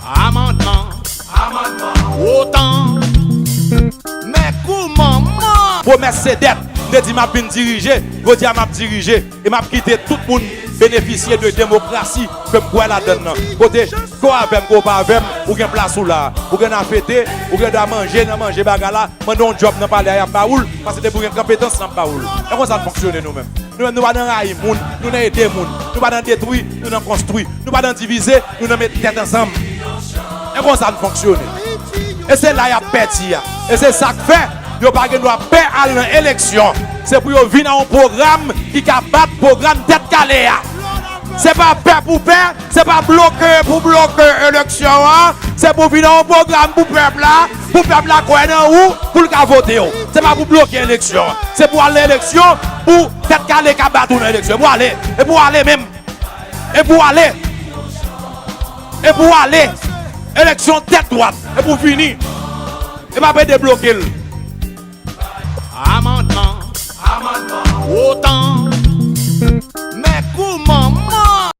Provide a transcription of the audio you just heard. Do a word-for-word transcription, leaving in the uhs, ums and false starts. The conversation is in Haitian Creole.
Amannman. Amannman. Otan. Men kou manman. Pwomès se dèt. M te di m ap vin dirije. Jodi a m ap dirije. E m ap kite tout moun benefisye de demokrasi ke m kwè ladann nan. Kote ke w avè m, ke w pa avè m, ou gen plas ou la. Ou gen dwa fete, ou gen dwa manje nan manje bagay la, mande yon djòb nan palè a, y ap ba ou l, paske depi w gen konpetans, n ap ba ou l. E konsa n fonksyone nou menm. Nou menm, nou pa nan rayi moun, nou nan ede moun. Nou pa nan detwi, nou nan konstwi. Nou pa nan divize, nou nan met tèt ansanm. E konsa n fonksyone. E se la y ap pèdi a. E se sa k fè yo pa gen dwa pè al nan eleksyon. Se pou yo vin a yon pwogram ki ka bat pwogram Tèt Kale a. Se pa pè pou pè, se pa bloke pou bloke eleksyon an. Se pou vin a yon pwogram pou pèp la, pou pèp la kwè nan ou, pou l ka vote w. Se pa pou bloke eleksyon an. Se pou al nan eleksyon, pou Tèt Kale ka bat ou nan eleksyon. E pou ale. E pou ale menm. E pou ale. E pou ale. Eleksyon tèt dwat. E pou fini. E pa pe debloke l. Amannman. Amannman. Otan.